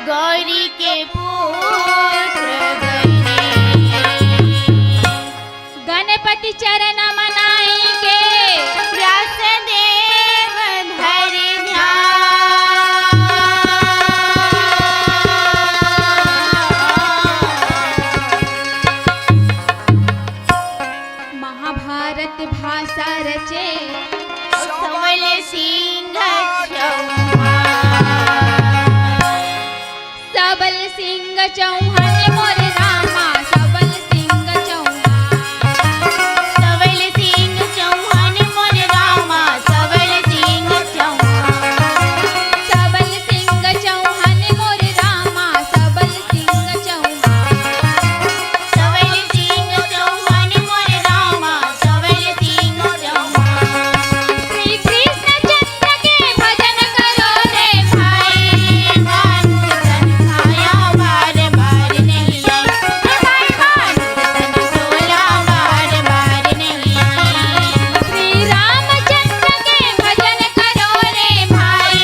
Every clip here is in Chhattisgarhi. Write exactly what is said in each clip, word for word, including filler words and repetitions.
गौरी के पुत्र गणेश। गणपति चरण मनाई के व्यास देव धरि ध्यान। महाभारत भाषा रचे सबल सिंह चौहान। सबल सिंह चौहान मोर रामा, सबल सिंह चौहान। सबल सिंह चौहान मोर रामा, सबल सिंह चौहान। सबल सिंह चौहान मोर रामा, सबल सिंह चौहान। सबल सिंह चौहान मोर रामा, सबल सिंह चौहान। श्री कृष्ण चंद्र के भजन करो रे भाई, मानुष तन छाया बार बार नहीं आई। भाई मानुष तन सोला बार बार नहीं आई। श्री रामचंद्र के भजन करो रे भाई,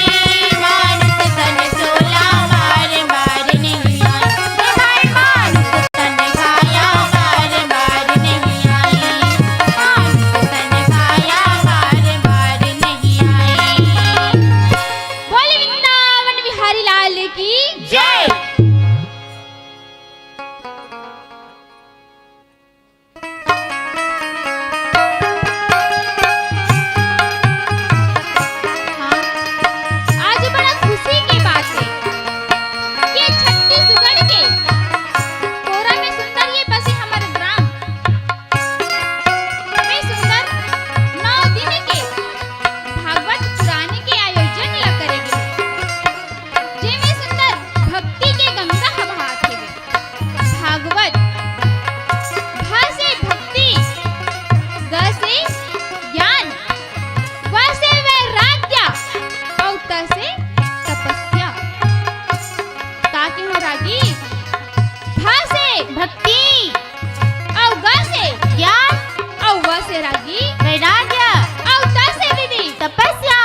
मानुष तन सोला बार बार नहीं आई। भाई मानुष तन छाया बार बार नहीं आई। मानुष तन छाया बार बार नहीं आई। बोले वृंदावन बिहारी लाल की जय। हाँ, आज बड़ा खुशी के बात हे कि छत्तीसगढ़ के कोरा में सुंदर ये बसे हमर ग्राम में सुंदर नौ दिन के भागवत पुराण के आयोजन ला करे गे, जेमे सुंदर भक्ति के गंगा ह बहात हे। भागवत, भ से भक्ति, ग से ज्ञान, व से वैराग्य, अउ त से तपस्या। का कहेंव रागी? भ से भक्ति, अउ ग से ज्ञान, अउ व से रागी वैराग्य, अउ त से दीदी तपस्या।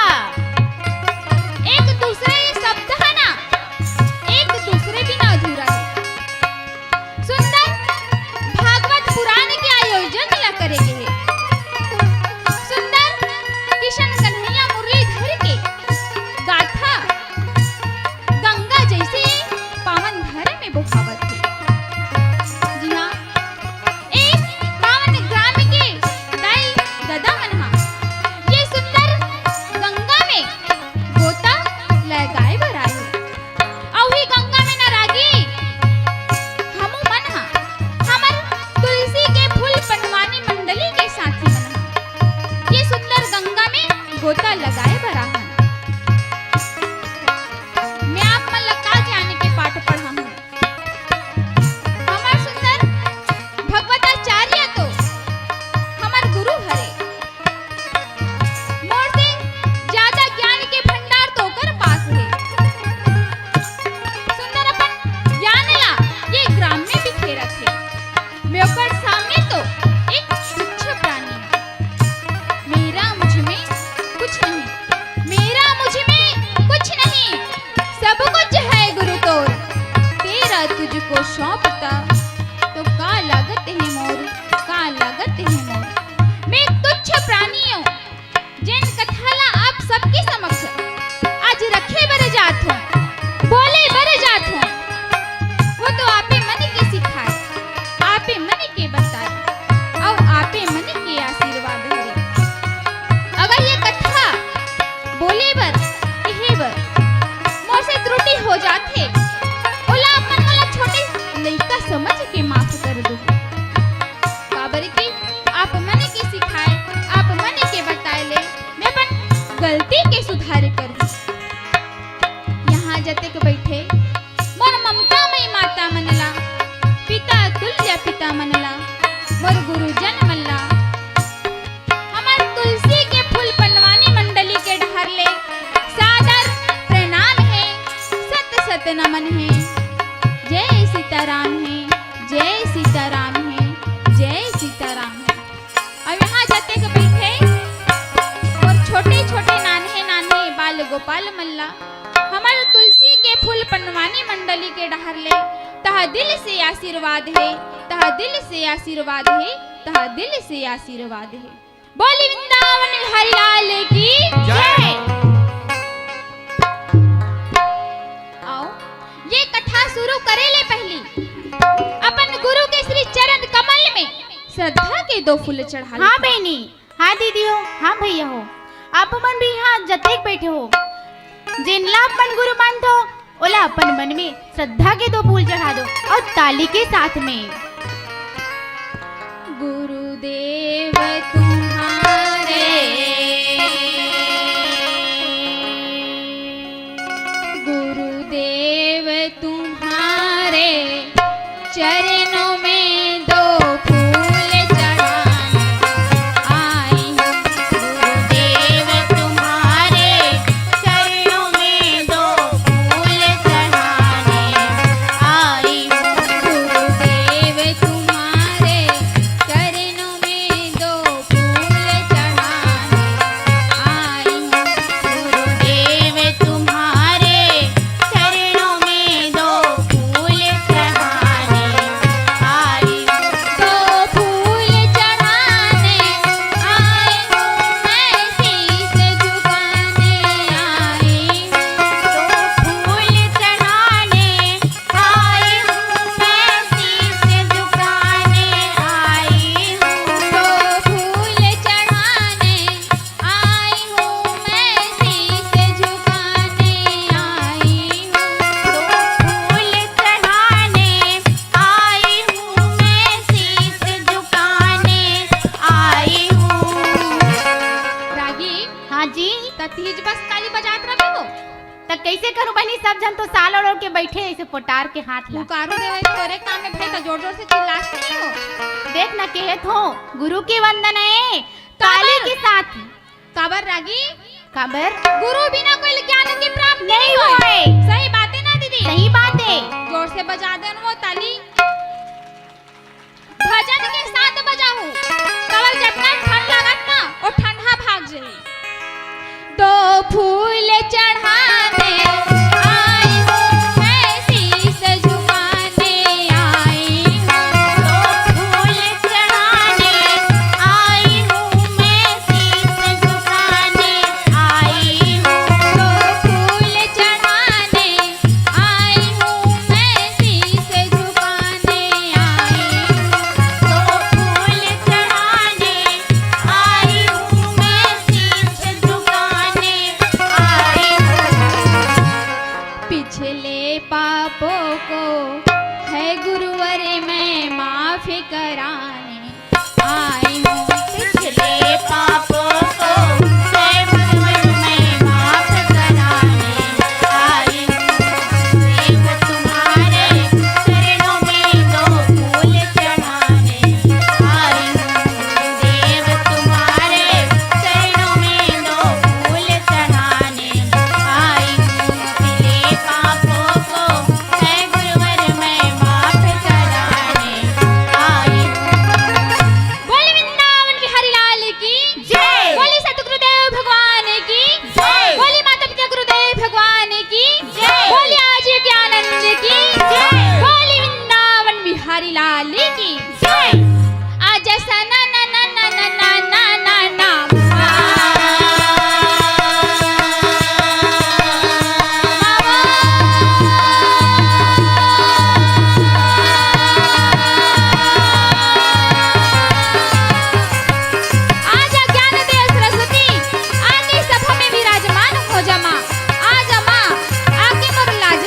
एक दूसरे शब्द हे ना, एक दूसरे बिना अधूरा हे। सुंदर भागवत पुराण के आयोजन ला करे गे हे। सुंदर किशन कन्हैया मुरलीधर के गाथा गंगा जइसे पावन धरा में बोहावत हे। जी हाँ, एक पावन ग्राम के दाई ददा मन हा ये सुंदर गंगा में गोता लगाए बर आए हे। अउ ही गंगा में ना रागी, हमू मन हा, हमर तुलसी के फूल बनवानी मंडली के साथी मन हा, ये सुंदर गंगा में गोता लगाए बर आहन। मैं आप मन ला का ज्ञान के पाठ पढ़ाहूँ? हमर सुंदर भगवताचार्य तो हमर गुरु हरे। मोर से ज्यादा ज्ञान के भंडार तो ओकर पास हे। सुंदर अपन ज्ञान ला ये ग्राम में बिखेरत हे। मैं ओकर सामने तो एक तुच्छ प्राणी हूँ। मेरा मुझ में कुछ नहीं, मेरा मुझ में कुछ नहीं, सब कुछ है गुरु तोर, तेरा तुझको सौंपता तो का लागत हे मोर, का लागत हे मोर। मैं एक तुच्छ प्राणी हूँ, जेन कथा ला आप सबके समक्ष आज रखे बर जात हों, बोले बर जात हों, वो तो आपे मन के सिखाए, आपे मन के बताए, अउ आपे मन के आशीर्वाद हरे। अगर ये कथा बोले बर, कहे बर मोर से त्रुटि हो जाथे, ओला आप मन मोला छोटे लइका समझ के माफ कर दू। काबर कि आप मन के सिखाए, आप मन के बताए ले मैं अपन गलती के सुधार करहूँ। यहाँ जतेक बइठे मोर ममतामयी माता मन ला, पिता तुल्य पिता मन ला, मोर गुरुजन मन ला, हमर तुलसी के फूल बनवानी मंडली के डहर ले सादर प्रणाम हे, सत सत नमन हे। जय सीताराम हे, जय सीताराम हे, जय सीताराम हे। अउ यहाँ जतेक बइठे मोर छोटे छोटे नान्हे नान्हे बाल गोपाल मन ला, हमर तुलसी के फूल पंडवानी मंडली के डहर ले तह दिल से आशीर्वाद हे, तह दिल से आशीर्वाद हे, तह दिल से आशीर्वाद हे। बोली वृंदावन बिहारी लाल की जय। आओ, ये कथा शुरू करे ले पहली अपन गुरु के श्री चरण कमल में श्रद्धा के दो फूल चढ़ा ले। हाँ बहनी, हाँ दीदी हो, हाँ भैया हो, आप मन भी यहाँ जतेक बैठे हो, जेन ला अपन गुरु मानथो, ओला अपन मन में श्रद्धा के दो फूल चढ़ा दो और ताली के साथ में। गुरुदेव तुम्हारे, गुरुदेव तुम्हारे चरणों में दो फूल चढ़ाने आई हूँ। गुरुदेव तुम्हारे चरणों में दो फूल चढ़ाने आई हूँ। गुरुदेव तुम्हारे चरणों में दो फूल चढ़ाने आई हूँ। गुरुदेव तुम्हारे चरणों में दो फूल चढ़ाने आई हूँ। दो फूल चढ़ाने आई हूँ, मैं शीश झुकाने आई हूँ। दो फूल चढ़ाने आई हूँ, मैं शीश झुकाने आई हूँ। दो फूल चढ़ाने आई हूँ, मैं शीश झुकाने आई हूँ। दो फूल चढ़ाने आई हूँ, मैं शीश झुकाने आई हूँ। रागी, हाँ जी। त तीज बस ताली बजात रहे हो? त कैसे करूँ बहनी, सब झन तो साल ओढ़ के बैठे ऐसे पोटार के हाथ ला। पुकारू देवई तोरे काम में भाई, त जोर जोर से चिल्लात नहीं हो। देख न, कहे थो गुरु की वंदना है, ताली काबर? के साथ। काबर रागी? काबर? गुरु बिना कोई ज्ञान की प्राप्ति नहीं नहीं होय। होय। सही बात है ना दीदी? सही बात है। जोर से बजा देन वो ताली। भजन के साथ बजाहू, काबर जतना ठंड लागत ना, वो ठंडा भाग जाही। दो फूल चढ़ाने आई हूँ, मैं शीश झुकाने आई हूँ। दो फूल चढ़ाने आई हूँ, मैं शीश झुकाने आई हूँ। दो फूल चढ़ाने आई हूँ, मैं शीश झुकाने आई हूँ। दो फूल चढ़ाने आई हूँ, मैं शीश झुकाने आई हूँ। पिछले पापों को है गुरुवर मैं माफ कराने आई हूँ। पिछले पापों को है गुरुवर मैं माफ कराने आई हूँ। देव तुम्हारे चरणों में दो फूल चढ़ाने आई हूँ। देव तुम्हारे चरणों में दो फूल चढ़ाने आई हूँ। पिछले पापों को है गुरुवर मैं माफ कराने आई हूँ। बोले वृंदावन बिहारी लाल की जय। बोले सतगुरुदेव भगवान की जय। बोले माता पिता गुरुदेव भगवान की जय। बोले आजी के आनंद की जय। बोले वृंदावन बिहारी लाल की जय। आज सना ना ना ना ना ना ना ना ना। आज ज्ञान दे सरस्वती, आके सभा में विराजमान हो जा माँ। आज माँ, आके मोर लाज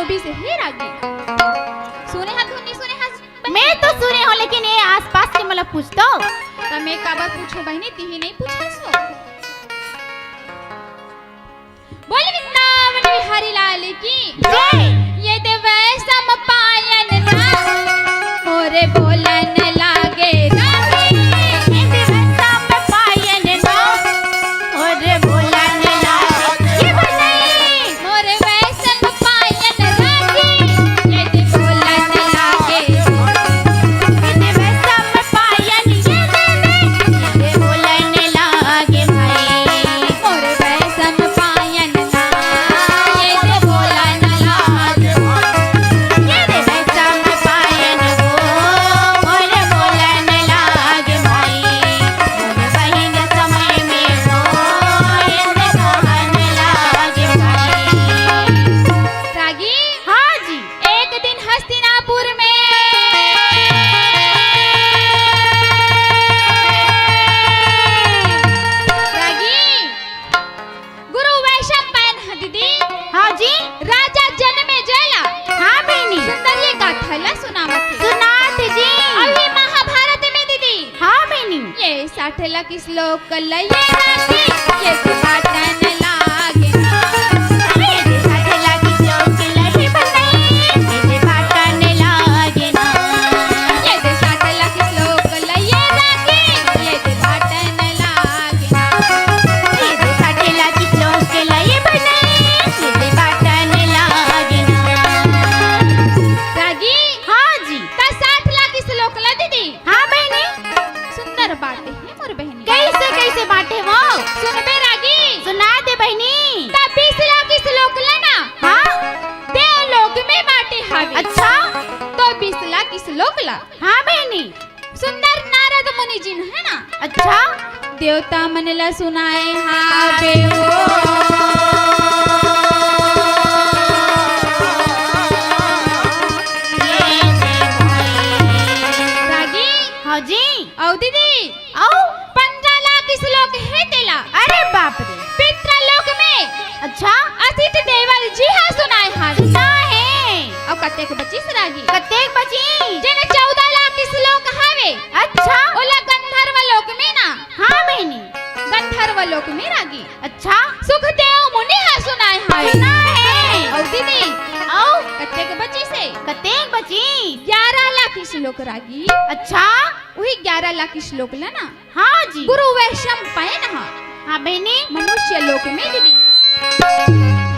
बीस हे रागी। सुने हस धुन, नइ सुने हस बहिनी? मैं तो सुने हों, लेकिन ये आसपास के मोला पूछ तो। त मैं काबर पूछूं बहिनी, तिही नइ पूछे हस। बोल वृंदावन बिहारी लाल की जय। ये देवै सम पायन ना, मोरे बोलन लागे रागी। ये देवै सम पायन ना, मोरे बोलन लागे। ये भजन। मोरे वै सम पायन रागी, ये दे बोलन लागे। ये देवै सम पायन ये दे, ये दे बोलन लागे भाई। मोर वै सम पायन ना, ये दे बोलन लागे। ये देवै सम पायन वो, मोर बोलन लागे भाई। मोर बहिन समय में वो, ये दे बोलन लागे भाई। रागी, हाँ जी। एक दिन हस्तिनापुर में रागी गुरु वैशंपायन ह दीदी। हाँ जी। राजा जनमेजय ला। हाँ बहिनी। सुंदर ये गाथा ला सुनावत हे। सुनात जी। अभी महाभारत में दीदी। हाँ बहिनी। ये साठ लाख श्लोक लइए रागी, ये दे पाटन लागे ना। ये दे साठ लाख श्लोक लइए बनाई, ये दे पाटन लागे ना। ये दे साठ लाख श्लोक लइए रागी, ये दे पाटन लागे ना। ये दे साठ लाख श्लोक लइए बनाई, ये दे पाटन लागे ना। रागी, हाँ जी। त साठ लाख श्लोक ला दीदी। हाँ बहिनी। सुंदर बाटे हे मोर बहिनी। कइसे, कइसे बाटे वो? सुनबे रागी। सुना दे बहिनी। त बीस लाख श्लोक ला ना। हाँ। देव लोक में बाटे हावे। अच्छा। त बीस लाख श्लोक ला। हाँ बहिनी। सुंदर नारद मुनि जी हे ना। अच्छा। देवता मन ला सुनाए हावे वो। रागी। हाँ जी। अउ दीदी, अउ? पंद्रह लाख श्लोक हे तेला। अरे बाप रे। पितृलोक में अच्छा। असित देवल जी हा सुनाए हावे। सुना हे। अउ कतेक बचिस रागी? कतेक बचिस? जेमे चौदह लाख श्लोक हावे। अच्छा। ओला गंधर्व लोक में ना। हाँ बहिनी। गंधर्व लोक में रागी। अच्छा। सुखदेव मुनि हा सुनाए हावे। सुना हे। अउ दीदी। अउ? कतेक बचिस हे? कतेक बचिस? ग्यारह लाख श्लोक रागी। अच्छा। उही ग्यारह लाख श्लोक ला ना। हाँ जी। गुरु वैशंपायन हा। हाँ बहिनी। मनुष्य लोक में दीदी।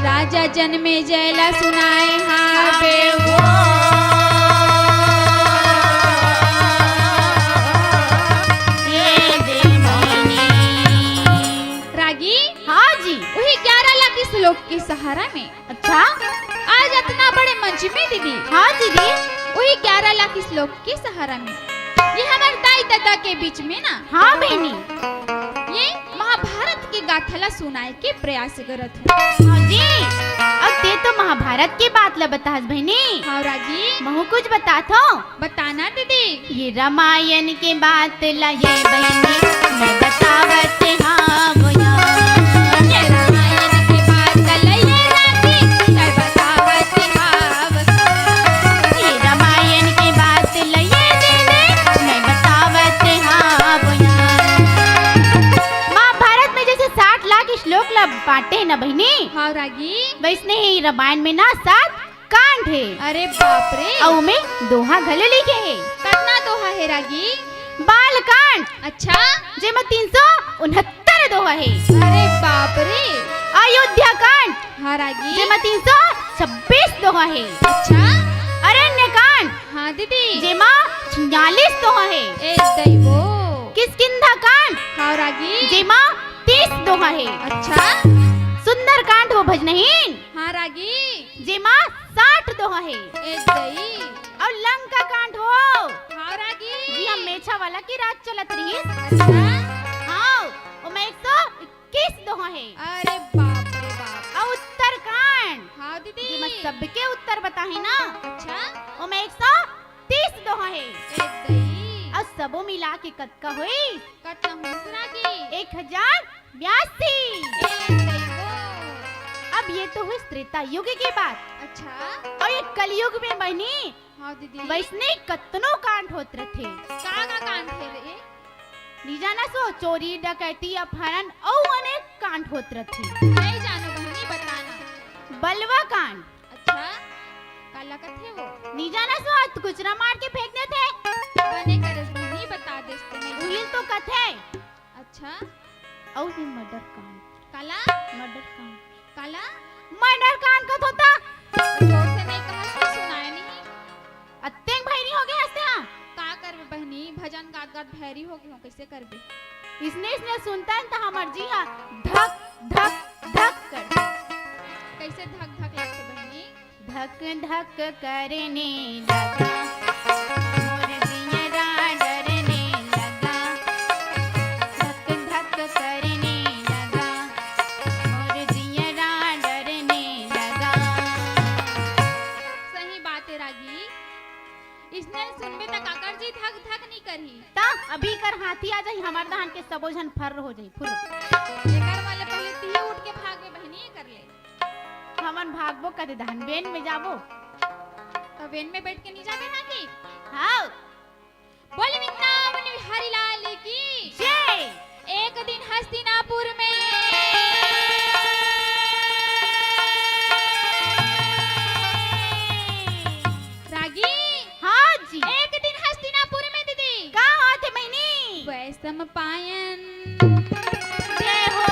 राजा जनमेजय ला सुनाए हावे वो। ये दे बहिनी। रागी। हाँ जी। उही ग्यारह लाख श्लोक के सहारा में अच्छा। आज अतना बड़े मंच में दीदी। हाँ दीदी। उही ग्यारह लाख श्लोक के सहारा में ये हमर दाई ददा के बीच में ना। हाँ बहिनी। ये महाभारत के गाथा ला सुनाए के प्रयास करत हूँ। हाँ जी। अब ते तो महाभारत के बात ला बतास बहिनी। हाँ रागी। महू कुछ बतात हूँ। बताना दीदी। ये रामायण के बात ला ये बहिनी, मैं बतावत हाव या। ये रामायण के बात ला ये रागी, मैं बतावत हाव। ये रामायण के बात ला ये दीदी, मैं बतावत हाव या। महाभारत में जैसे साठ लाख श्लोक ला बांटे हे ना बहिनी, हाँ रागी। वैसने ही रामायण में ना सात कांड हे। अरे बाप रे। अउ ओमे दोहा घलो लिखे हे। कतना दोहा हे रागी? बाल कांड। अच्छा। जेमा तीन सौ उनहत्तर दोहा हे। अरे बाप रे। अयोध्या कांड। हाँ रागी। जेमा तीन सौ छब्बीस दोहा हे। अच्छा। अरण्य कांड। हाँ दीदी। जेमा छियालीस दोहा हे। ए दैवो। किष्किंधा कांड। हाँ रागी। जेमा तीस दोहा हे। अच्छा। सुंदर कांड हो भजनहीन। हाँ रागी। जेमा साठ दोहा हे। ए दई। अउ लंका कांड हो। हाँ रागी। जी, हम मेछा वाला के राज चलत रहिस। अच्छा। हाँ, ओमा एक सौ इक्कीस दोहा हे। अरे बाप रे बाप। अउ उत्तर कांड। हाँ दीदी। जेमा सबके उत्तर बताही ना। अच्छा। ओमा एक सौ तीस दोहा हे। ए दई। अउ सबो मिला के कतका होइस? कतका होइस रागी? एक हजार बयासी। ए दई वो। अब ये तो हुई त्रेता युग के बात। अच्छा। अउ ये कलयुग में बहिनी, हाँ दीदी। वैसने कतनो कांड होत रथे। का का कांड हे रे? नी जाना सो, चोरी, डकैती, अपहरण अउ अनेक कांड होत रथे। नहीं जानो बहिनी, बताना। बलवा कांड। अच्छा, काला कथे वो? नी जाना सो, हाथ कुचरा मार के फेंक देथे। बने करेस बहिनी, बता देस तो नहीं। उहिल तो कथे। अच्छा। अउ ये मर्डर कांड। काला? मर्डर कांड। काला? मर्डर कांड कथे त। जोर से नहीं कहा, सुनाय नहीं। अतेक भैरी हो गे हस तें हा। का करबे बहिनी, भजन गात गात भैरी हो गे हों, कइसे करबे? इसने इसने सुनथन त हमर जी हा धक धक धक करथे। कइसे धक धक लगथे बहिनी? धक धक करने लगा, मोर जियरा डरने लगा। धक धक करने लगा, मोर जियरा डरने लगा। सही बात हे रागी, इसने सुनबे त काकर जी धक धक नी करही। त अभी कर हाथी आ जाही, हमर दहन के सबो झन फर्र हो जाही, फुर्र। एकर वाले पहले तिही उठ के भागबे बहिनी, एकर ले। हमन भागबो कदे दहन, वेन में जाबो। त वेन में बैठ के नी जाबे रागी? हाँ। बोल वृंदावन बिहारी लाल की जय। एक दिन हस्तिनापुर में रागी। हाँ जी। एक दिन हस्तिनापुर में दीदी। का होत हे बहिनी? वैशम पायन। जय हो।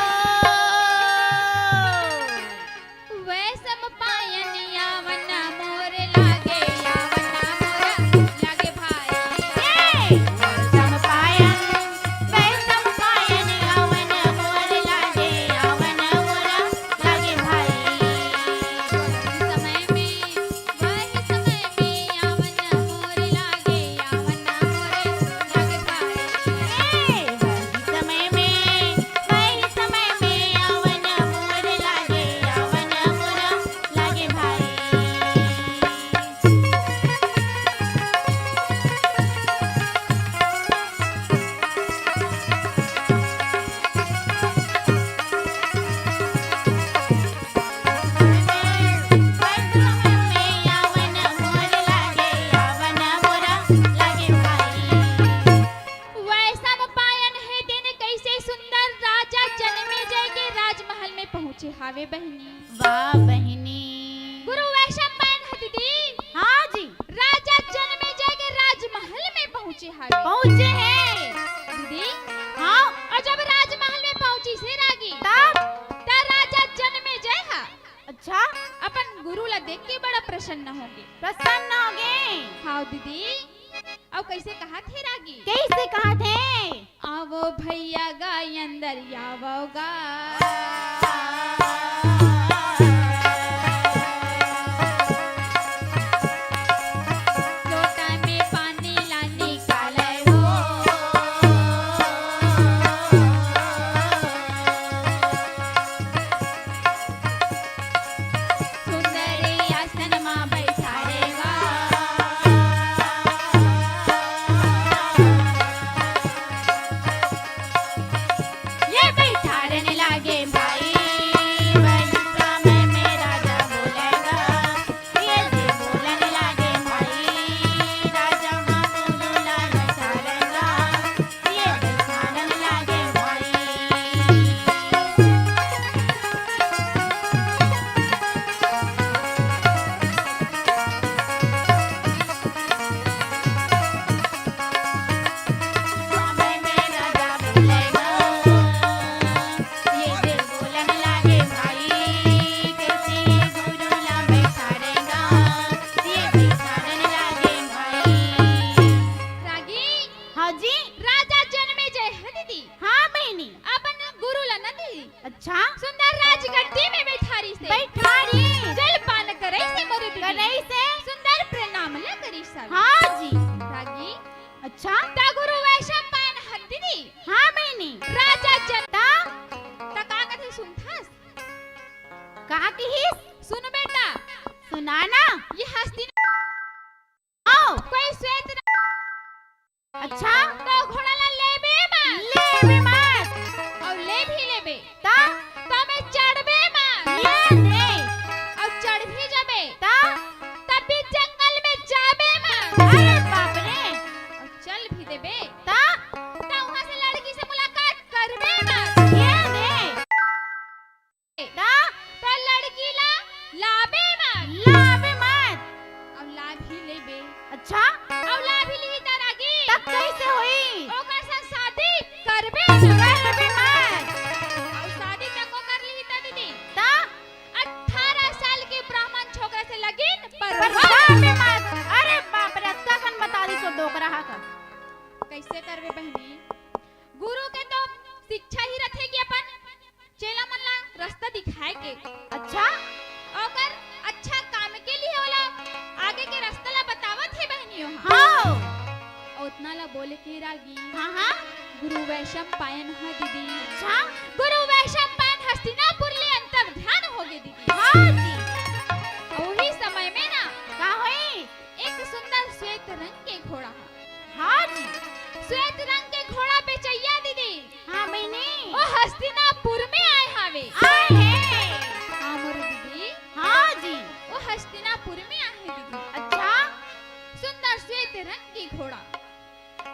वैशम पायन आवन मोर लागे, आवन मोर लागे भाई। ए! वैशम पायन, वैशम पायन आवन मोर लागे, आवन मोर लागे भाई। समय में, वही समय में आवन मोर लागे, आवन मोर लागे भाई। ए! वही समय में, वही समय में आवन मोर लागे, आवन मोर लागे भाई। वैशम पायन हे दिन कइसे सुंदर राजा जनमेजय के राजमहल में पहुंचे हावे बहिनी। वाह बहिनी। गुरु वैशंपायन ह दीदी। हाँ जी। राजा जनमेजय के राजमहल में पहुंचे हावे। पहुंचे हे। दीदी। हाँ। अउ जब राजमहल में पहुंचिस हे रागी, तब? त राजा जनमेजय ह, अच्छा। अपन गुरु ला देख के बड़ा प्रसन्न होगे। प्रसन्न होगे। हाँ दीदी। अउ कइसे कहत हे रागी? कइसे कहत हे? आवो भैया गा अंदर आवो गा। लोटा में पानी ला निकाले हो। सुंदर आसन मा बैठारे गा। ये बैठारन लागे भाई, वही समय में राजा बोलेगा। ये दे बोलन लागे भाई, राजा मा बोलूला बैठारन गा। ये दे बोलन लागे भाई। रागी। हाँ जी। राजा जनमेजय ह दीदी। हाँ बहिनी। अपन गुरु ला न दीदी। अच्छा। सुंदर राजगद्दी में बैठारिस हे। बैठारिस। जलपान करइस हे मोरे दीदी। करइस हे। सुंदर प्रणाम ला करिस हे। हाँ जी। रागी। अच्छा। त गुरु वैशंपायन ह दीदी। हाँ बहिनी। राजा जन-, त? त का कथे सुनथस? का किहिस? सुन बेटा। सुना ना। ये हस्तिन आओ। कोई श्वेत न- अच्छा। त घोड़ा ला लेबे मत। लेबे मत। अउ ले भी लेबे। त? त वैशंपायन ह दीदी। अच्छा। गुरु वैशंपायन हस्तिनापुर ले अंतर ध्यान होगे दीदी। हाँ जी। अउ उही समय में ना का होइस? एक सुंदर श्वेत रंग के घोड़ा ह। हाँ जी। श्वेत रंग के घोड़ा बेचइया दीदी। हाँ बहिनी। ओ हस्तिनापुर में आए हावे। आए हे। हाँ मोर दीदी। हाँ जी। ओ हस्तिनापुर में आए हे दीदी। अच्छा। सुंदर श्वेत रंग के घोड़ा।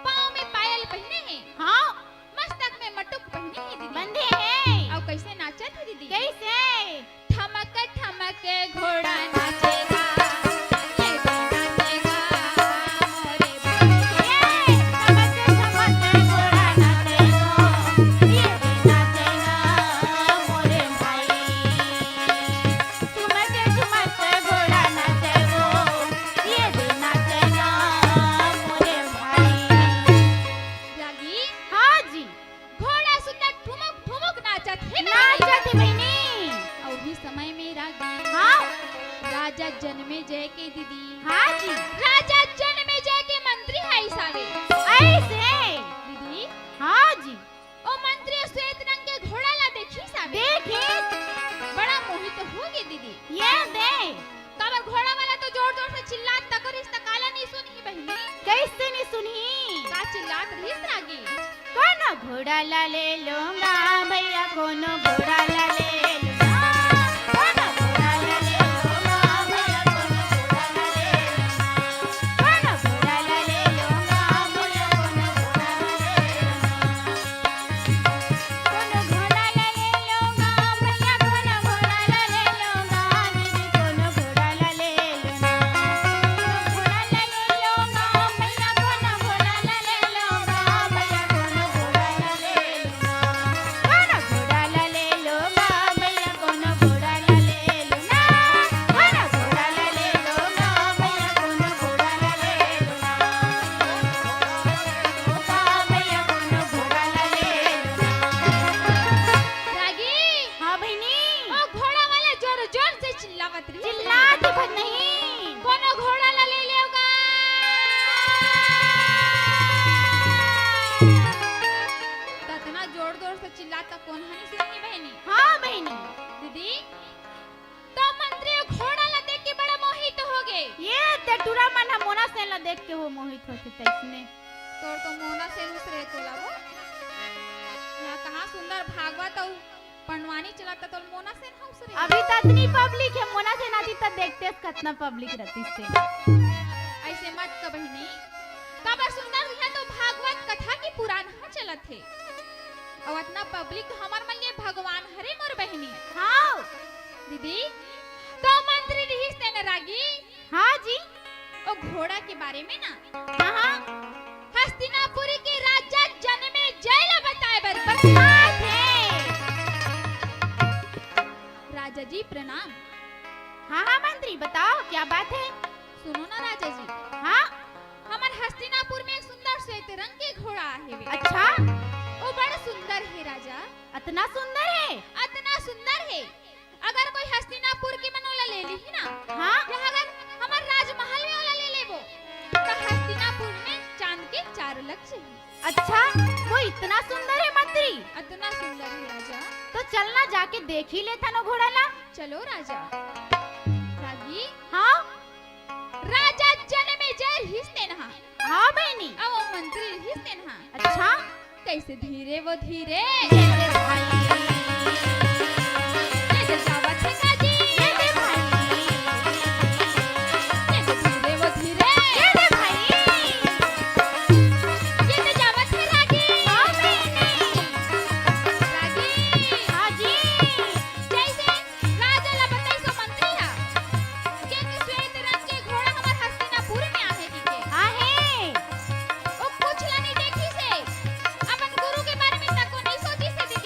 पाँव में पायल पहिने हे। हाँ। मस्तक में मटुक पहिने हे दीदी। बंधे हे। अउ कइसे नाचत हे दीदी? कइसे? ठमक ठमक घोड़ा नाचेगा, ये भी नाचेगा मोरे भाई। ये ठमक ठमक घोड़ा नाचेगा, ये भी नाचेगा मोरे भाई। ठुमक ठुमक घोड़ा नाचेगा, ये भी नाचेगा मोरे भाई। रागी। हाँ जी। घोड़ा सुंदर ठुमुक ठुमुक नाचत हे बहिनी। नाचत हे बहिनी। अउ उही समय में रागी। हाँ। राजा जनमेजय के दीदी। हाँ जी। राजा जनमेजय के मंत्री ह आइस हावे। आइस हे। दीदी। हाँ जी। ओ मंत्री श्वेत रंग के घोड़ा ला देखिस हावे। देखिस। बड़ा मोहित होगे दीदी। ये दे। काबर घोड़ा वाला तो जोर-जोर से चिल्लात तको रिहिस त काला नइ सुनही बहिनी? कइसे नइ सुनही? का चिल्लात रिहिस रागी? कोनो घोड़ा ला ले लो ना भैया, कोनो घोड़ा ला ले लो ना। कोनो घोड़ा ला ले लो ना भैया, कोनो घोड़ा ला ले लो ना। कोनो घोड़ा ला ले लो ना भैया, कोनो घोड़ा ला ले लो ना। कोनो घोड़ा ला ले लो ना भैया, कोनो घोड़ा ला ले लो ना दीदी, कोनो घोड़ा ला ले लो ना। कोनो घोड़ा ला ले लो ना भैया, कोनो घोड़ा ला ले लो ना भैया, कोनो घोड़ा ला ले लो ना। कोनो घोड़ा ला ले लो ना भैया, कोनो घोड़ा ला ले लो ना। कोनो घोड़ा ला ले लो ना भैया, कोनो घोड़ा ला ले लो ना। रागी। हाँ बहिनी। ओ घोड़ा वाला जोर जोर से चिल्लावत रही। चिल्लात हे भर नहीं। कोनो घोड़ा ला ले लेव गा। त अतना जोर जोर से चिल्लात त कोन ह नइ सुनही बहिनी। हाँ बहिनी। दीदी, त मंत्री घोड़ा ला देख के बड़ा मोहित होगे। ये ते टूरा मन ह मोना सेन ला देख के हो मोहित होथे तइसने। तोर तो मोना सेन उसरे तोला वो। यहाँ कहाँ सुंदर भागवत अउ पंडवानी चलत हे, तोर मोना सेन ह उसरे। अभी त अतनी public हे, मोना सेन आतिस त देखतेस कतना public रतिस ते। अइसे मत कह बहिनी, काबर सुंदर यहाँ तो भागवत कथा के पुरान ह चलत हे। अउ अतना public तो हमर मन के भगवान हरे मोर बहिनी। हाँ। दीदी, त मंत्री रिहिस तेन रागी। हाँ जी। ओ घोड़ा के बारे में ना। हाँ, हाँ। हस्तिनापुरी के राजा जनमेजय ला बताए बर बस बात हे। राजा जी प्रणाम। हाँ, हाँ मंत्री, बताओ क्या बात हे? सुनो ना राजा जी। हाँ। हमर हस्तिनापुर में एक सुंदर श्वेत रंग के घोड़ा आहे वे। अच्छा। ओ बड़ा सुंदर हे राजा। अतना सुंदर हे? अतना सुंदर हे। अगर कोई हस्तिनापुर के मन ओला ले लिही ना, हाँ। या अगर हमर राजमहल में ओला ले लेबो, त हस्तिनापुर में चांद के चार लग जाही। अच्छा, वो इतना सुंदर हे मंत्री? अतना सुंदर हे राजा। त चल ना जाके देखी लेथन ओ घोड़ा ला। चलो राजा। रागी। हाँ। राजा जनमेजय रिहिस तेन हा। हाँ बहिनी। अउ मंत्री रिहिस तेन हा। अच्छा। कइसे धीरे वो धीरे। ये दे भाई। ये दे जावत हे रागी। ये दे भाई। ये दे धीरे वो धीरे। ये दे भाई। ये दे जावत हे रागी। हाँ बहिनी। रागी। हाँ जी। जइसे राजा ला बताइस ओ मंत्री हा, के, के श्वेत रंग के घोड़ा हमर हस्तिनापुर में आहे कहिके। आहे। ओ कुछ ला नइ देखिस हे। अपन गुरु के बारे में तको नइ सोचिस हे दीदी।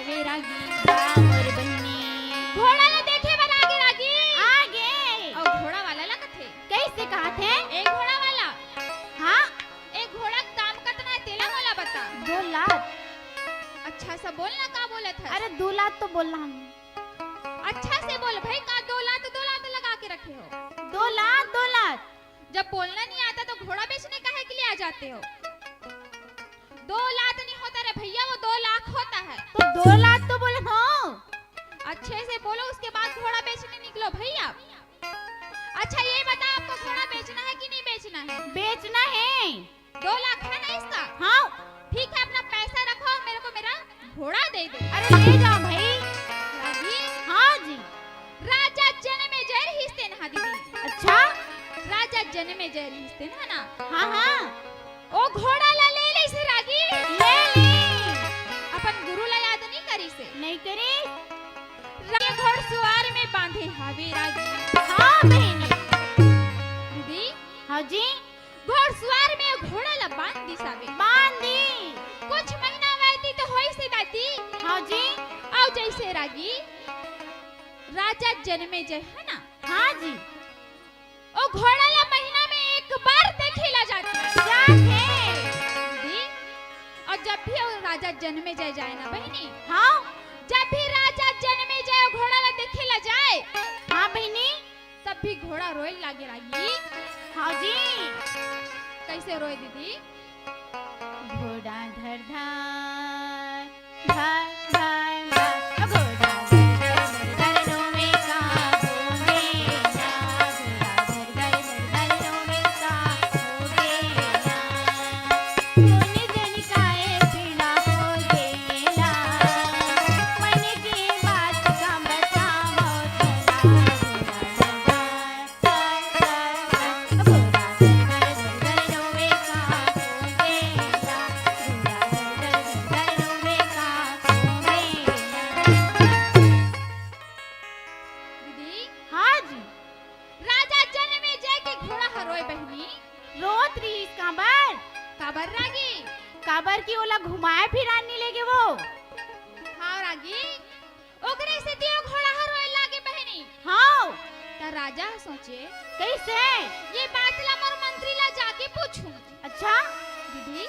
ए रागी, बा मोर बहिनी। घोड़ा ला देखे बर आगे रागी। आगे। अउ घोड़ा वाला ला कथे। कइसे कहत हे? ए घोड़ा वाला। हाँ। ए घोड़ा के दाम कतना हे, तेला मोला बता। दो लात। अच्छा से बोल ना, का बोलत हस? अरे, दो लात तो बोलना हम। अच्छा से बोल भाई, का दो लात, दो लात लगा के रखे हो? दो लात, दो लात। जब बोलना नहीं आता तो घोड़ा बेचने काहे के लिए आ जाते हो? दो लात नहीं होता रे भैया, वो दो लाख होता है। तो दो लात तो बोले हो। अच्छे से बोलो, उसके बाद घोड़ा बेचने निकलो भैया। अच्छा ये बता, आपको घोड़ा बेचना है कि नहीं बेचना है? बेचना है। दो लाख है ना इसका? हाँ। ठीक है, अपना पैसा रखो और मेरे को मेरा घोड़ा दे दो। अरे ले जाओ भाई। रागी? हाँ जी। राजा जनमेजय रहिस तेन हा दीदी। अच्छा। राजा जनमेजय रहिस तेन हा ना। हाँ हाँ। ओ घोड़ा ला ले लिस रागी। ले ली। अपन गुरु ला याद नहीं करिस हे। नहीं करिस। रागी घोड़सवार में बांधे हावे रागी। हाँ बहिनी। दीदी। हाँ जी। घोड़सवार में घोड़ा ला बांध दिस हावे। बांध दी। कुछ महीना व्यतीत होइस हे दादी। हाँ जी। अउ जइसे रागी राजा जनमेजय हे ना। हाँ जी। ओ घोड़ा ला महीना में एक बार देखे ला जाथे। जाथे। दीदी, अउ जब भी ओ राजा जनमेजय जाय ना बहिनी। हाँ। जब भी राजा जनमेजय ओ घोड़ा ला देखे ला जाय। हाँ बहिनी। तब भी घोड़ा रोए लागे रागी। हाँ जी। कइसे रोए दीदी? घोड़ा धर धर, धर धर धर, घोड़ा धर धर धर धर रोवे का घूमे ना, घोड़ा धर धर धर धर रोवे का घूमे ना। कोन जन काए पीला हो गेला, मन के बात का बतावो तोला, घोड़ा धर धर दीदी। हाँ जी। राजा जनमेजय के घोड़ा ह रोय बहिनी। रोत रिहिस काबर? काबर रागी? काबर कि ओला घुमाए फिराए नी लेगे वो। हाँ रागी। ओकरे सेती ओ घोड़ा ह रोए लागे बहिनी। हाँ। त राजा ह सोचे, कइसे? ये बात ला मोर मंत्री ला जाके पूछूं। अच्छा। दीदी,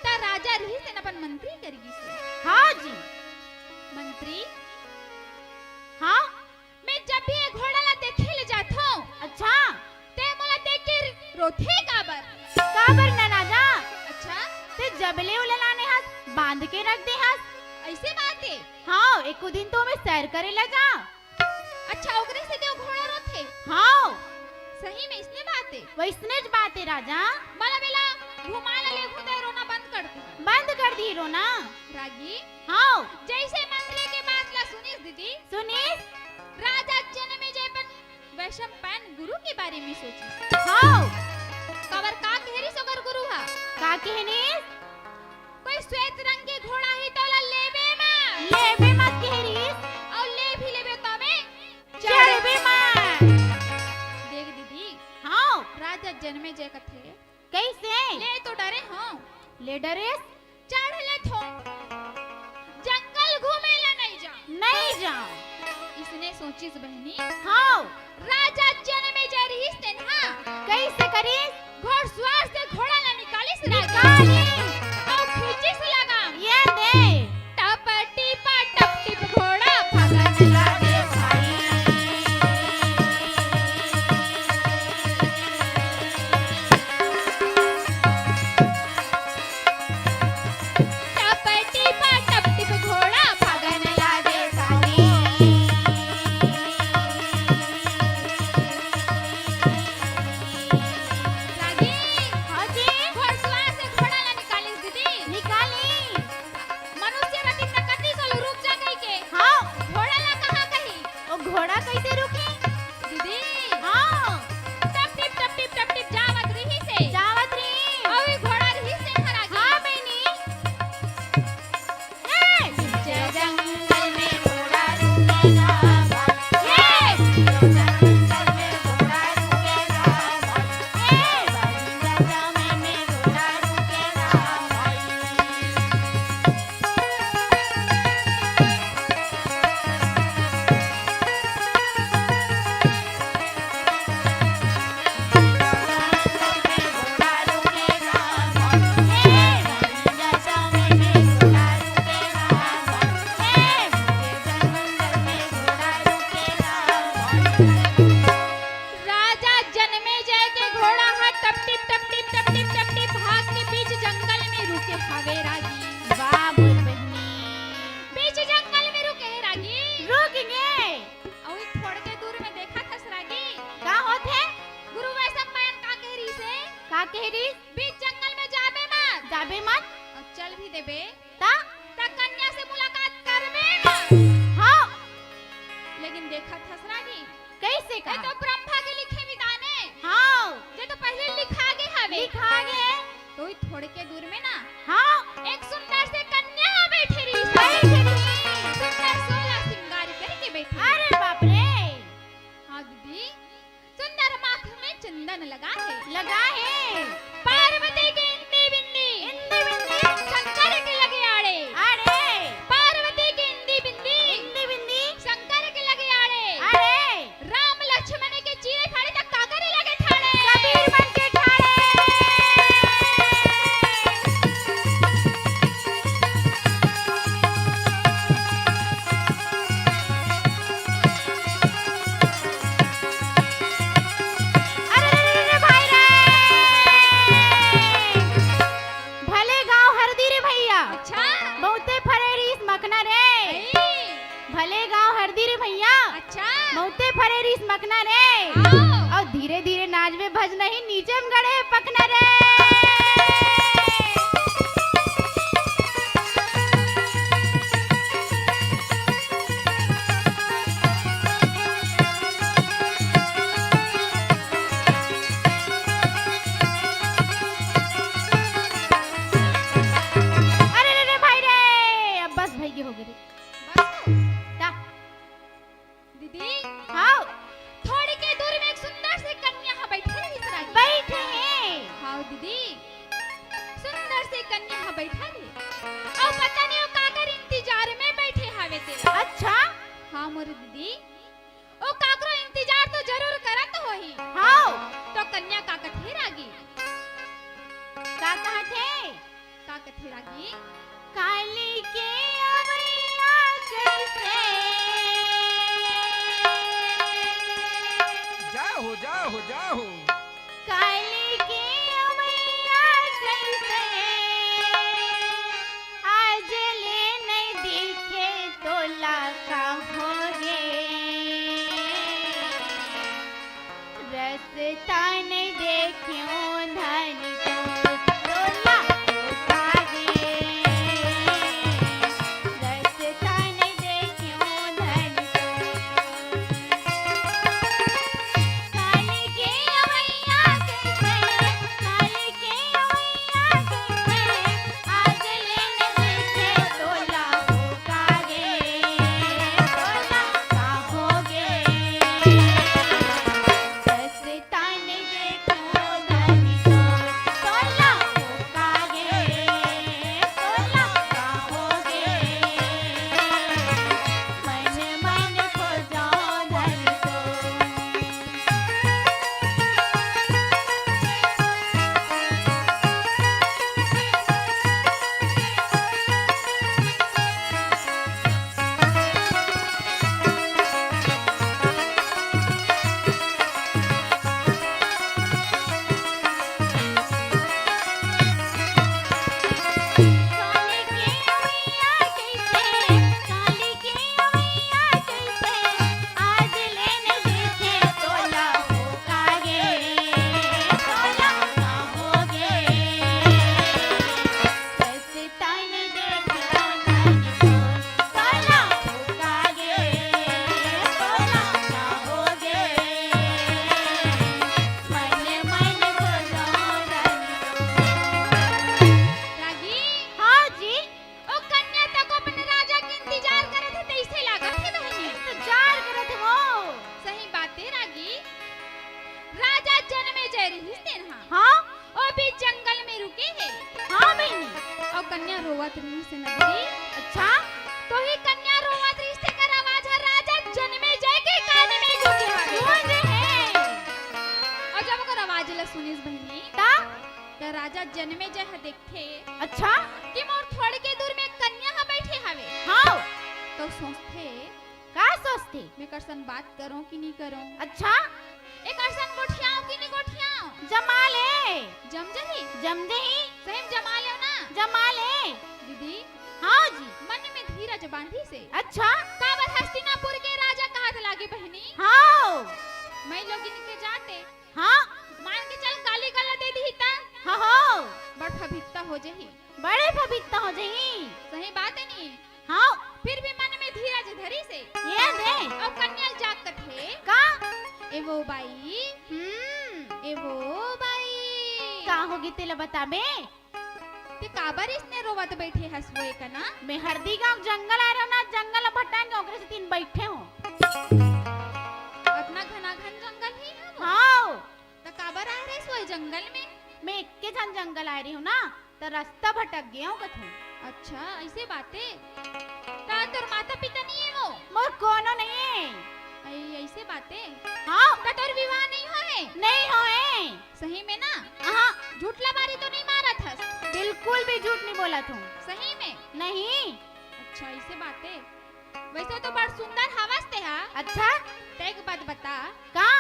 त राजा रिहिस तेन अपन मंत्री कर गिस। हाँ जी। मंत्री। हाँ। मैं जब भी ये घोड़ा ला देखे ले जाथों। अच्छा। ते मोला देख के रोथे काबर? काबर ना राजा? अच्छा। ते जब ले ओला लाने हस, बांध के रख दे हस। अइसे बात हे? हाँ, एको दिन तो मैं सैर करे ला जा। अच्छा, ओकरे सेती ओ घोड़ा रोथे? हाँ। सही में इसने बात हे? वइसनेच बात हे राजा। मला बेला घुमाए ला लेगहूं त रोना बंद कर दी। बंद कर दी रोना। रागी। हाँ। जइसे मंत्री के बात ला सुनिस दीदी। सुनिस। राजा जनमेजय अपन वैशंपायन गुरु के बारे में सोचिस। हाँ। काबर का कहे रिहिस ओकर गुरु हा? का कहे रिहिस? कोई श्वेत रंग के घोड़ा हे त ओला लेबे मत। लेबे मत कहे रिहिस। अउ ले भी लेबे त में चढ़बे मत। देख दीदी। हाँ। राजा जनमेजय कथे। कइसे? ले तो डरे हंव। ले डरेस? चढ़ लेथों। जंगल घूमे ला नइ जांव। नइ जांव। इसने सोचिस बहिनी। हाँ। राजा जनमेजय रिहिस तेन हा। कइसे करिस? घोड़सवार से घोड़ा ला निकालिस राजा। निकालिस। अउ खींचिस लगाम। ये दे। टप टिप टप टिप घोड़ा भागन लागे भाई। टप टिप टप टिप घोड़ा भागन लागे भाई। रागी। हाँ जी। घोड़सवार से घोड़ा ला निकाले फले गांव हरदी रे भइया। अच्छा। मउते फरे रिहिस मखना रे। हाँ। अउ धीरे धीरे नाचबे भजना ही नीचे म गड़े पखना रे। अरे रे रे भाई रे, अब बस भइगे होगे रे। बस। ता। दीदी। हाँ। थोड़ी के दूर में एक सुंदर से कन्या ह बइठे रहिस रागी। बइठे हे। हाँ दीदी, सुंदर से कन्या ह बइठे हे। अउ पता नहीं वो काकर इंतजार में बइठे हावे तेला। अच्छा। हाँ मोर दीदी, वो काकरो इंतजार तो जरूर करत होही। हाँ। तो कन्या का कथे रागी? का कहत हे? का कथे रागी? काली के अवइया कइसे? जा हो, जा हो, जा हो। काली के अवइया कइसे? आज ले नइ दिखे तोला का होगे। रस्ता नइ देखेंव धनी तोर, तोला होगे। रस्ता नइ देखेंव धनी तोर। काली के अवइया कइसे, काली के अवइया कइसे, आज ले नइ देखे तोला होगे, तोला का होगे। रस्ता नइ देखेंव धनी तोर, तोला होगे, तोला का होगे। मन मन खोजंव धनी तोर। रागी। हाँ जी। ओ कन्या तको अपन राजा के इंतजार करत हे, तइसे लागत हे बहिनी। इंतजार करत हे वो। सही बात हे रागी। राजा जनमेजय रहिस तेन हा। हाँ। ओ भी जंगल में रुके हे। हाँ बहिनी। अउ कन्या रोवत रहिस हे ना दीदी। अच्छा। तो ही कन्या रोवत रहिस तेकर आवाज ह राजा जनमेजय के कान में गूंजे हवे। गूंजे हे। अउ जब ओकर आवाज ल सुनिस बहिनी, ता? त राजा जनमेजय ह देख थे। अच्छा? कि मोर थोड़के दूर में कन्या ह बइठे हवे। हाँ। तो सोचथे, का सोचथे? मैं एकर सन बात करंव कि नहीं करंव? अच्छा? एकर सन गोठियावंव कि नहीं गोठियावंव? जमा ले। जम जही? जम जही। सही में जमा लेव ना? जमा ले। दीदी। हाँ जी। मन में धीरज बांधिस हे। अच्छा? काबर हस्तिनापुर के राजा कहत लागे बहिनी? हाँ। मैं लोगिन के जाते। हाँ। मान के चल, गाली गलौज दे दिही त? हाँ, हाँ। बड़ फभित्ता हो जही। बड़े फभित्ता हो जही। सही बात हे नी? हाँ। फिर भी मन में धीरज धरिस हे। ये दे। अउ कन्या ल जाके कथे। का? ए वो बाई। हम्म। ए वो बाई। का होगे तेला बताबे? ते काबर इसने रोवत बइठे हस वो एकना? मैं हरदी गांव जंगल आय रहेंव ना, जंगल भटक गेंव, ओकरे सेती बइठे हंव। अतना घनाघन जंगल हे ना वो? हाँ। त काबर आय रहेस वो जंगल में? मैं एके झन जंगल आय रहेंव ना, त रस्ता भटक गेंव कथंव। अच्छा, अइसे बात हे। त तोर माता पिता नइ हे वो? मोर कोनो नइ हे। अइ-, अइसे बात हे। हाँ। त तोर विवाह नइ होए हे? नइ होए हे। सही में ना? हाँ। झूठ लबारी तो नइ मारत हस? बिल्कुल भी झूठ नइ बोलत हंव। सही में? नहीं। अच्छा, अइसे बात हे। वइसे तो बड़ सुंदर हवस तेहा। अच्छा। त एक बात बता। का?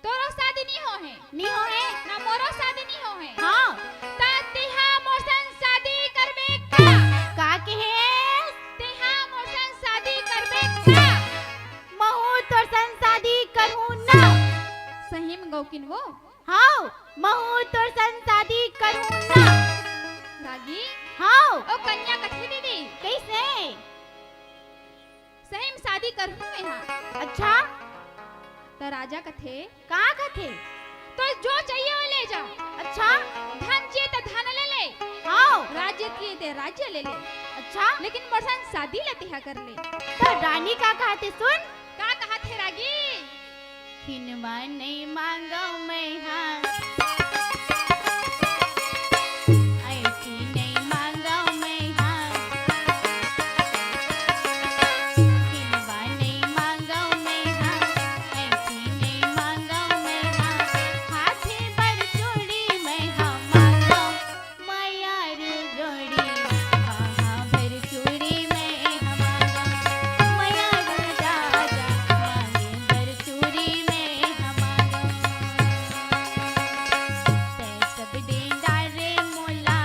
तोरो शादी नइ होए हे। नइ होए हे। ना मोरो शादी नइ होए हे। हाँ। त तेहा मोर संग शादी करबे का? का कहे? तेहा मोर संग शादी करबे किन वो? हाव, महूँ तोर संग शादी करहूँ ना। रागी? हाव। ओ कन्या कथे दीदी। कइसे? सही में शादी करहूँ मैं हा। अच्छा? त राजा कथे। का कथे? तो जो चाहिए वो ले जा। अच्छा? धन चाहिए त धन ले ले। हाव। राज्य चाहिए त राज्य ले ले। अच्छा? लेकिन मोर संग शादी ला तिहा कर ले। त रानी का कहथे सुन? का कहथे रागी? खिनवा नइ मांगव मैं हा, अइसी नइ मांगव मैं हा। खिनवा नइ मांगव मैं हा, अइसी नइ मांगव मैं हा। हाथे बर चूड़ी मैं हा मांगव, मयारू जोड़ी, बाहा भर चूड़ी मैं हा मांगव, मयारू राजा, मांगे भर चूड़ी मैं हा मांगव। तैं सब दे डारे मोला,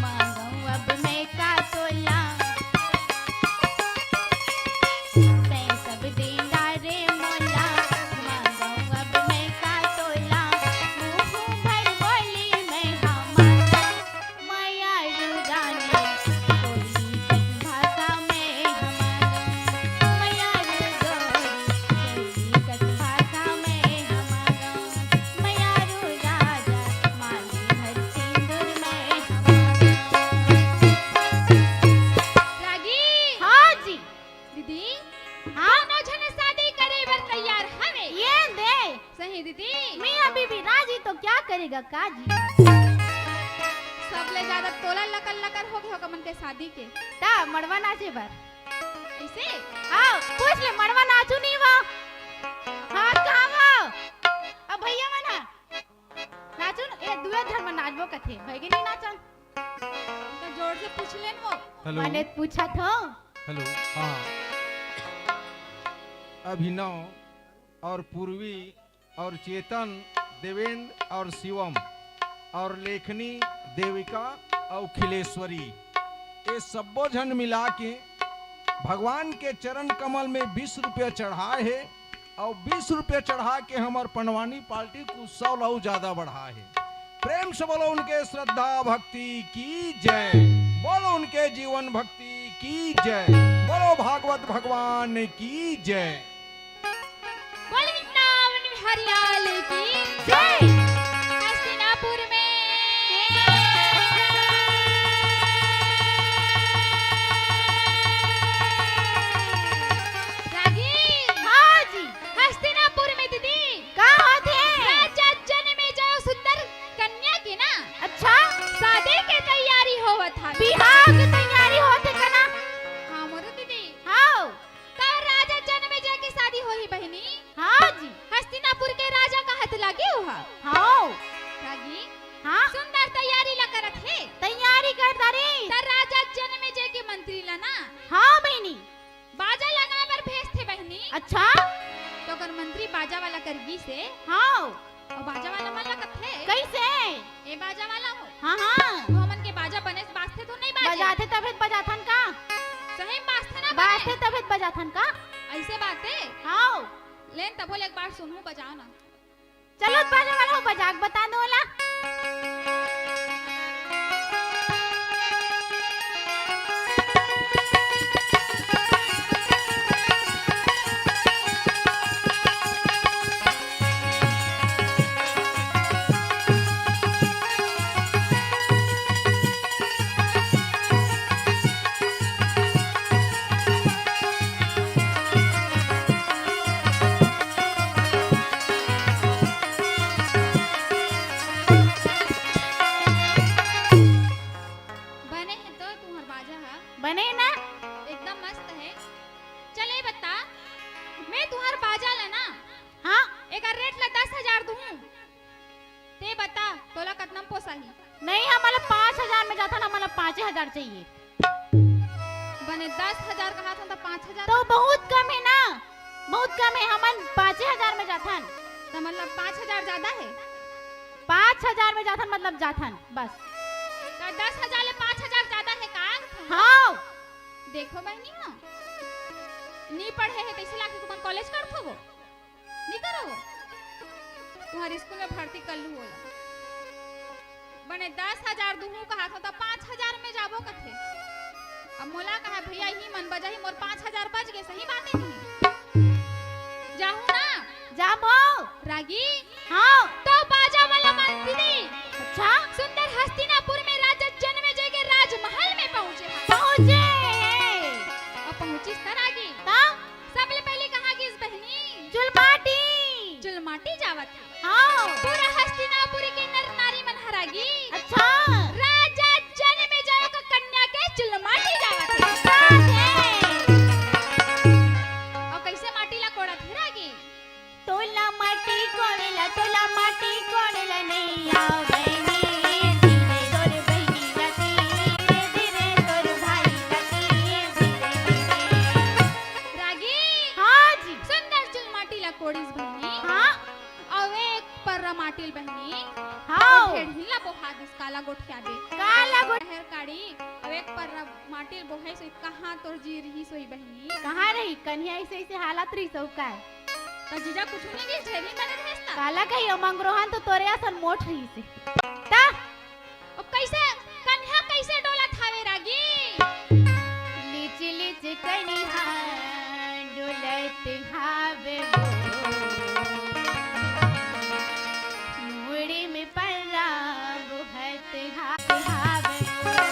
मांगव अब मैं का तोला। तैं सब दे डारे मोला, मांगव अब मैं का तोला। मुंह भर बोली मैं हा मांगव, मयारू रानी, कोई कस भाषा में हा मांगव। मयारू गोरी, कोई कस भाषा में हा मांगव। मयारू राजा, मांगे भर सिंदूर में हा मांगव। रागी। हाँ जी। दीदी, हाँ? दोनों झन शादी करे बर तैयार हवे। ये दे। सही दीदी। मैं अभी भी राजी तो क्या करेगा काजी? सबले ज्यादा तोला लकर लकर हो गए होगा मन के शादी के। ता मड़वा नाचे बर। ऐसे? हाँ, पूछ ले मड़वा नाचू नहीं वो। हाँ, कहाँ वो? अब भैया मन हा। नाचू न, ए दुए झन मन नाचबो कथे। भाई के नहीं नाचन। तो जोर से पूछ लेन वो। हेलो। मैंने पूछा था। हेलो, हाँ। अभिनव और पूर्वी और चेतन, देवेंद्र और शिवम और लेखनी, देविका और खिलेश्वरी, ये सब्बो झन मिला के भगवान के चरण कमल में बीस रुपया चढ़ाए हे और बीस रुपया चढ़ा के हमर पंडवानी पार्टी के उत्सव ला अउ ज्यादा बढ़ाए हे। प्रेम से बोलो उनके श्रद्धा भक्ति की जय, बोलो उनके जीवन भक्ति की जय, बोलो भागवत भगवान की जय। बोल वृंदावन बिहारी लाल की जय। हस्तिनापुर में रागी। हाँ जी। हस्तिनापुर में दीदी। का होत हे? राजा जनमेजय सुंदर कन्या के ना। अच्छा। शादी के तैयारी होवत हावे। बिहाव के तैयारी होत हे का ना? हाँ मोरो दीदी। हाँ। त राजा जनमेजय के शादी होही बहिनी। हाँ जी। हस्तिनापुर के राजा कहत लागे ओहा। हाँ। रागी। हाँ। सुंदर तैयारी ला करत हे। तैयारी करत हे। त राजा जनमेजय के मंत्री ला ना। हाँ बहिनी। बाजा लगाए बर भेजथे बहिनी। अच्छा। त ओकर मंत्री बाजा वाला कर गिस हे। हाँ। अउ बाजा वाला मन ला कथे। कइसे? ए बाजा वाला हो। हाँ, हाँ। तो हमन के बाजा बने से बाजथे तो नहीं बाजे? बजाथे तभे त बजाथन का? सही में बाजथे ना बने? बाजथे तभे त बजाथन का? ऐसे बात हे? हाँ। लेन तभो ले एक बार सुनहूँ, बजाओ ना। चलो त बाजा वाला हो, बजा के बता दो ओला। बने हे तो तुंहर बाजा ह? बने हे ना? एकदम मस्त हे। चल, ए बता, मैं तुंहर बाजा ला ना, हाँ? एकर रेट ला दस हजार दूँ। ते बता, तोला कतना म पोसाही? नहीं, हमला पाँच हजार में जाथन, हमला पाँचे हजार चाहिए। बने दस हजार कहाथन त पाँच हजार तो बहुत कम हे ना, बहुत कम हे, हमन पाँचे हजार में जाथन। त मतलब पाँच हजार ज्यादा हे? पाँच हजार में जाथन, मतलब जाथन, बस। त दस हजार ले पाँच हजार ज्यादा हे का? हाँ। देखो बहिनी हो, नी पढ़े हे तइसे लागथे तुमन कॉलेज करथो वो। नहीं करो, तुम्हारे स्कूल में भर्ती कर लू ओला। बने दस हजार दूहूं कहा था, तो पाँच हजार में जाबो कथे। अब मोला कहा, "भैया, ही मन बजा ही, मोर पाँच हजार बज गए, सही बात है नहीं।" जाहू ना? जाबो। रागी? हाँ। तो बाजा वाला मंत्री। अच्छा। सुंदर हस्तिनापुर में राजा जनमेजय के राजमहल में पहुंचे हैं। पहुंचे हैं। और पहुंचिस त रागी। तब? सबले पहले कहाँ गिस बहिनी? चुलमाटी। चुलमाटी जावत हे। हाँ। पूरा हस्तिनापुर के नर नारी मन ह रागी। अच्छा। राजा जनमेजय का कन्या के चुलमाटी जावत हे। बात है। और कैसे माटी ला कोड़त हे रागी? तोला माटी कोड़ेला, तोला माटी कोड़ेला नहीं आवे नी, धीरे तोर बहिनी ला धीरे, धीरे तोर भाई ला धीरे, धीरे। रागी। हाँ जी। सुंदर चुलमाटी ला कोड़िस बहिनी। हाँ। अउ एक पर्रा माटी ल बहिनी। हाँ। ढेड़ही ला बोहा दिस, काला गोठियाबे। काला गोठ- हर काड़ी, अउ एक पर्रा माटी ल बोहे से कहाँ तोर जी रही सोई बहिनी? कहाँ रही? कन्हिया ऐसे ऐसे हालत रही सो का? त जीजा कुछु नहीं गिस, ढेड़ही में रहे ता। काला कही, ओ मंगरोहन तो तोरे असन मोट रही से। ता? अब कैसे, कन्हा कैसे डोलत हावे रागी? लिच लिच कन्हा डोलत हावे वो। मुड़ी में पर्रा बोहत हावे वो।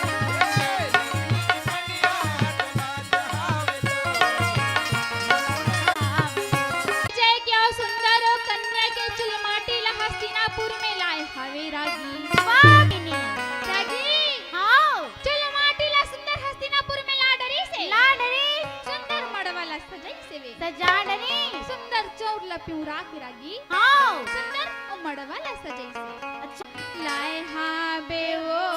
जय क्या सुंदर कन्या के चुलमाटी ला हस्तिनापुर में लाए हावे रागी। वाह। रागी। हाँ। चुलमाटी ला सुंदर हस्तिनापुर में ला डरी से। ला डरी। सुंदर मड़वा ला सजाई से वे। सजा डरी। सुंदर चौर ला पिउरा के रागी। हाँ। सुंदर ओ मड़वा ला सजाई से। अच्छा। लाए हा